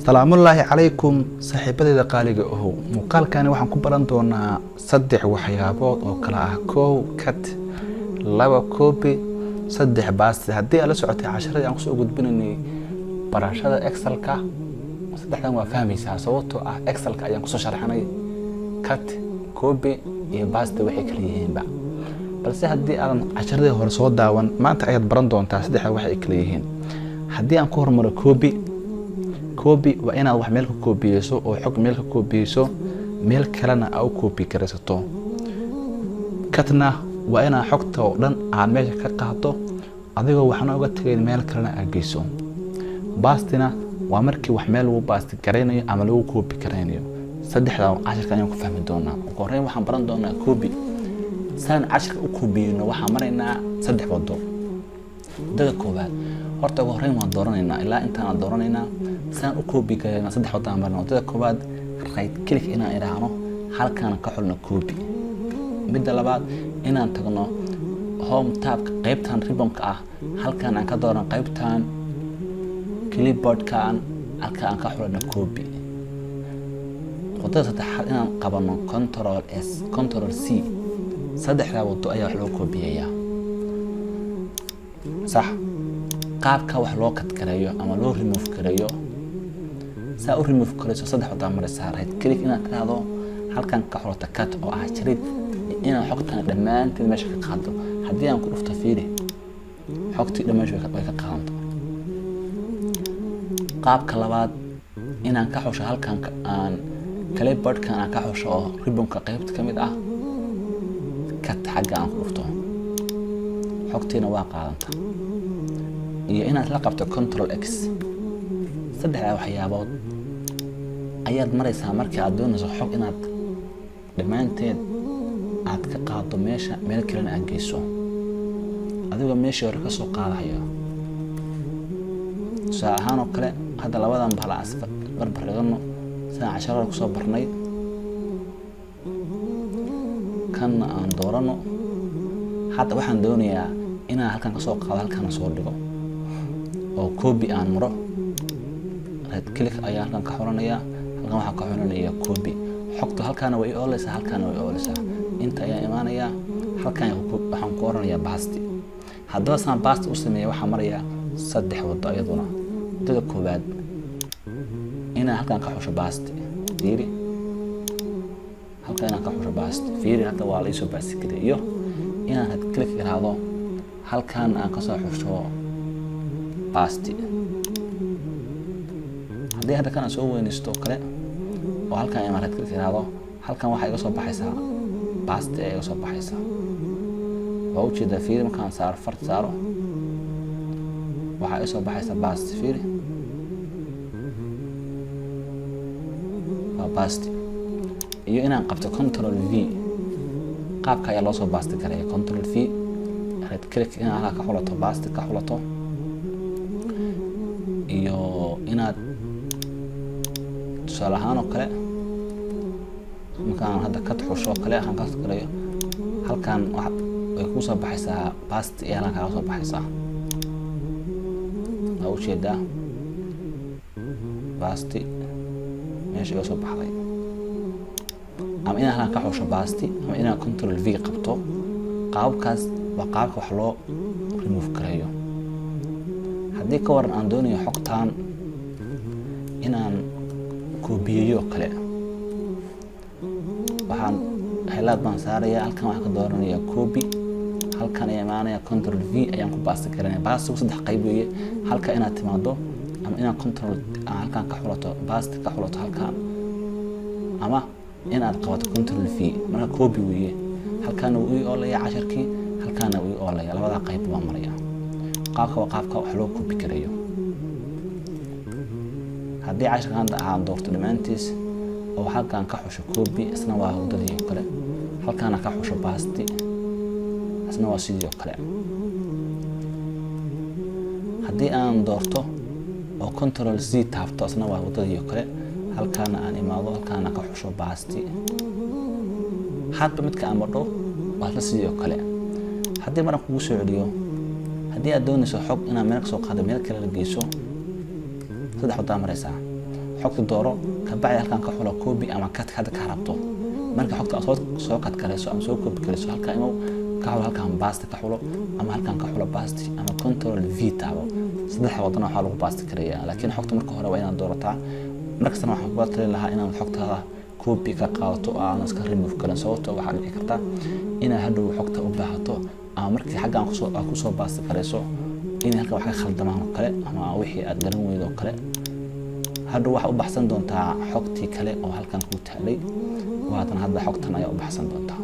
Salaamullaahi calaykum, saaxiibadeyda qaaliga ahow. Muuqaalkani waxaan ku baran doonaa saddex waxyaabood oo kala ah: kow, cut; laba, copy; saddex, paste. Haddii aad la socotay casharadii aan kusoo gudbinaynay barashada Excelka, saddexdan waa fahmaysaa, sababtoo ah Excelka ayaan kusoo sharxanay cut, copy iyo paste waxay kala yihiinba. Balse haddii aadan casharadii hore soo daawan, maanta ayaad baran doontaa saddexda waxa ay kala yihiin. Haddii aan ku hormaro copy, copy waa inaad wax meel ka koobiyeyso oo xog meel ka koobiyeyso, meel kalena aa u copy garaysato. Cutna waa inaad xogta oo dhan aad meesha ka qaado, adigoo waxna uga tegayn, meel kalena aad geyso. Pastena waa markii wax meel lagu paste garaynayo ama lagu copy garaynayo. Saddexda cashirka ayaan ku fahmi doonaa. Ugu horreyn waxaan baran doonaa copy. Saan cashirka u koobiyeyno, waxaan maraynaa saddex wado. Wadada koowaad, horta ugu horreyn waan dooranaynaa, ilaa intaan dooranaynaa. Saan u copy garayna, saddex wadaan marna. Wadada koowaad, right click inaan idhaahno, halkaan ka xulno copy. Midda labaad, inaan tagno home tabka, qaybtan ribbonka ah, halkaan aan ka doorano qaybtan clipboardkan, halka aan ka xulano copy. Wadada saddexaad, inaan qabano Control S, Control C. Saddexdaa wado ayaa wax loo koobiyeeyaa. Sax, qaabka wax loo cut gareeyo ama loo remove gareeyo, saa u remove gareyso, saddex wadaa maraysaa: right click inaad tiraahdo, halkan ka xulato cut oo ah jarid, inaad xogtan dhammaanteed meesha ka qaado. Haddii aan ku dhufto, fiiri, xogtii dhan meesha way ka qaadanta. Qaabka labaad, inaan ka xusho halkan, aan clipboardkan aan ka xusho oo ribbonka qaybta ka mid ah, cut xagga aan ku dhufto, xogtiina waa qaadanta, iyo inaad la qabto Control X. Saddexdaa waxyaabood ayaad maraysaa markii aad doonayso xog inaad dhammaanteed aad ka qaado meesha, meel kalena aad geyso, adigoo meeshii hore kasoo qaadahaya. Tusaale ahaan oo kale, hadda labadan bahal aan barbar dhigano, sidaan casharada kusoo barnay. Kanna aan doorano. Hadda waxaan doonayaa inaan halkan kasoo qaado, halkaana soo dhigo oo copy aan maro. Right click ayaa halkan ka xulanayaa, halkan waxaan ka xulanayaa copy. Xogta halkaana way i ooleysaa, halkaana way i ooleysaa. Inta ayaan imaanayaa, halkan waxaan ku oranayaa paste. Haddaba saan paste u sameeya, waxaan marayaa saddex wado iyaduna. Wadada koowaad, inaan halkan ka xusho paste. Fiiri, halkan inaan ka xusho paste. Fiiri, hadda waa la iisoo paste garay. Iyo inaan right click iraahdo, halkan aan kasoo xusho paste. Haddii hadda kan aan soo weynaysto oo kale oo halkan imaan, right click iraahdo, halkan waxaa iga soo baxaysaa paste ayaa iga soo baxaysaa. Waa ujeedaa, fiiri, markaan saaro, fart saaro, waxaa iga soo baxaysa paste. Fiiri, waa paste. Iyo inaan qabto Control V. Qaabka ayaa loo soo paste karaya: Control V, right click inaad halkaa ka xulato, paste ka xulato, iyo inaad tusaale ahaan oo kale markaan hadda ka xusho oo kale aan ka garayo, halkan way kuu soo baxaysaa paste iyo halkan kaaga soo baxaysaa. Waa ujeedaa, paste meesha iga soo baxday. Ama inaan halkan ka xusho paste, ama inaan Control V qabto. Qaababkaas waa qaabka wax loo remove gareeyo. Haddii ka waran aan doonayo xogtan inaan koobiyeeyo oo kale, waxaan highlight baan saaraya, halkan waxaan ka dooranaya copy, halkan ayaa imaanaya, Control V ayaan ku paste garanaya. Pastegu saddex qayb weeye: halka inaad timaado, ama inaad control halkan ka xulato, paste ka xulato halkan, ama inaad qabato Control V. Marka copy weeye, halkaana wuu ii oolaya casharkii, halkaana wuu ii oolaya. Labadaa qayb baan maraya. Qaabka waa qaabka wax loo copy karayo. Haddii casharkan hadda aan doorto dhammaantiis oo halkan ka xusho copy, isna waa wadadii oo kale. Halkaana ka xusho paste, isna waa sidii oo kale. Haddii aan doorto oo Control C taabto, isna waa wadadii oo kale. Halkaana aan imaado, halkaana ka xusho paste. Hadba midka aan badho waa isla sidii oo kale. Haddii maran kugu soo celiyo, haddii aad doonayso xog inaad meel kasoo qaado, meel kale la geyso, saddex wadaa maraysaa. Xogta dooro, kabacdi halkan ka xulo copy ama cut hadda ka rabto. Marka xogta aad soo cut garayso ama soo copy garayso, halkan imow, ka xulo halkan paste, ka xulo ama halkan ka xulo paste ama Control V taabo. Saddex wadana waxaa lagu paste karayaa, laakiin xogta marka hore waa inaad doorataa. Markastana waxaan kula talin lahaa inaad xogtaada copy ka qaadato oo aadan iska remove karin, sababtoo waxaa dhici karta inaad hadhow xogta u baahato ama markii xaggan kusoo aad kusoo paste karayso in halkan wax ka khaldamaan oo kale ama wixii aad garan weydo oo kale. Hadhow waxaa u baxsan doontaa xogtii kale oo halkan ku taalay. Waatan hadda xogtan ayaa u baxsan doontaa.